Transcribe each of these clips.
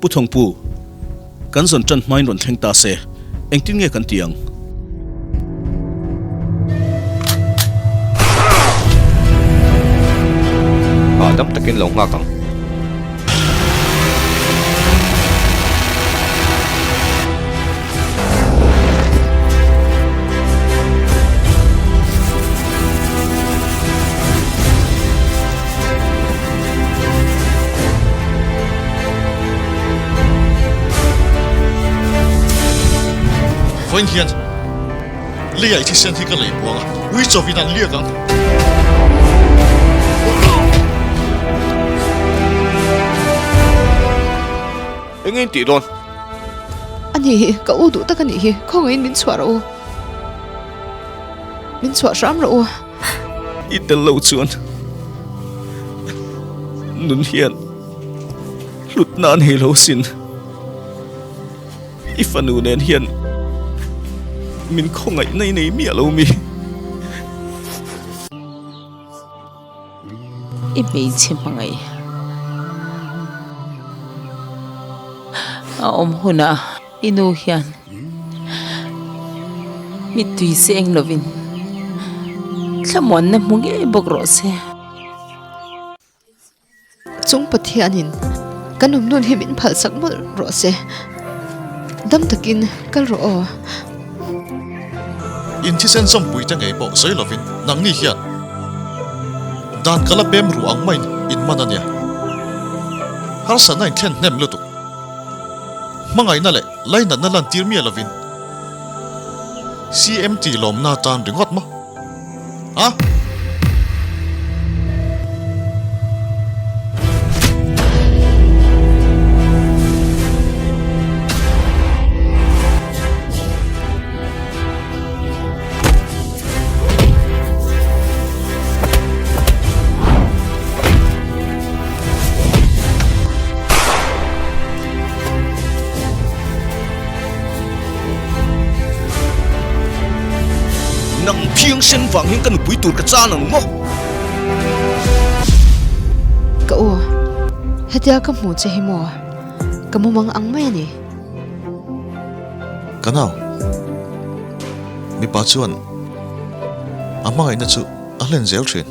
Pu Thawngpu, kan zawn tan hmain rawn thleng ta se, engtin nge kan ti ang? Hahdam takin lo nghak ang. Vawiin hian leiah i thisen hi ka lei buang a, ui chawin an liak ang. Eng nge in tih dawn? A ni hi, ka u duh tak a nih hi, khawngaihin min chhuah rawh u. Min chhuah hram rawh u. I tel lo chuan nun hian hlutna a nei lo sin. I fanu nen hian min khawngaihna i nei miah lo mi. I hmeichhe hmangaih a awm hunah i nu hian mittui seng lovin thlamuanna hmu ngei bawk rawh se. Chung Pathianin kan awm nun hi min phalsak mawlh rawh se. Dam takin kal rawh aw. In thisen zawmpui te ngei pawh sawi lovin nangni hian dan ka la pem ruh ang maiin in man a nia. Harsatna in thlen hnem lutuk. Hmangaihna leh lainatna lantir miah lovin CMT lawmna tan ringawt maw? A? Nang phiangsen vang hian ka nupui tur ka chan ang maw? Ka u, hetia ka hmu che hi maw? Ka mumang ang mai a ni. Ka nau, mipa chuan a hmangaihna chu a hlen zel thin.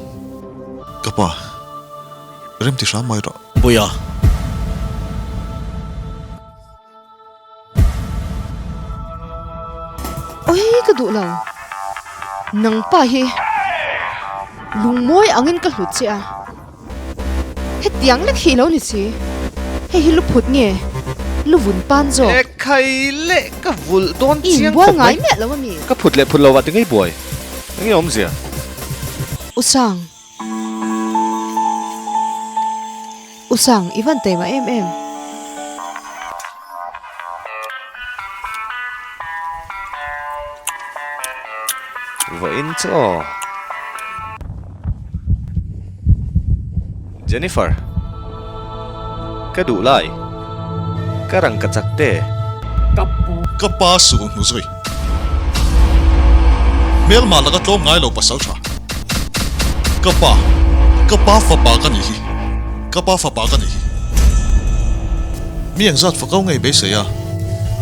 Ka pa, rem ti hram mai rawh. Puia. Oi ka duh lo. Nang pa hi lungmawi angin ka hlut che a. Hetiang lek hi ilo ni si. Hei hi lu phut nge lu vun pan zawk. E khai leh ka vulh dawn chiang khawp mai. I inbual ngai miah lo ami? Ka phut leh phut lo ah ti ngei buai. Enge awmzia? Usang. Usang, i van taima em em. Vawiin chu aw. Jennifer, ka duh lai, ka rang ka chak te. Ka pa su hnu zui. Hmelmah laka tlawm ngai lo pasal tha. Ka pa, ka pa fapa ka nih hi, ka pa fapa ka nih hi. Mi engzat fakau ngei beisei a,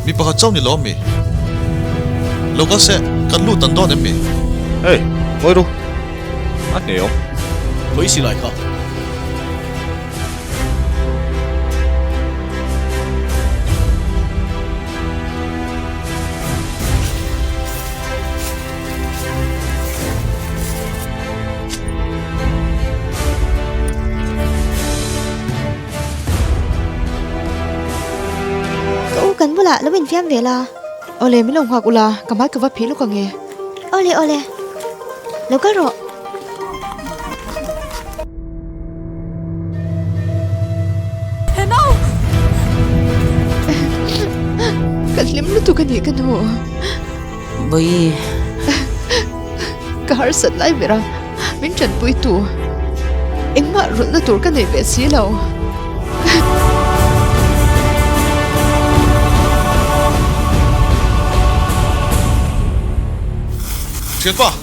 mi pakhat chauh ni lo mi? Lo kal se, kan lut an dawn em mi? Hey, ngawi ru, a hne awm. Khawi silai kha. Ka u kan bulah lo infiam ve la. Awle min lo nghak ula, ka hmai ka va phih lawk ang e. Awle awle, lo kal rawh. Ka hlim lutuk a nih ka nu. Bawi. Ka harsat lai ber a, min tanpui tu. Engmah rawlhna tur ka nei ve si lo. Thianpa!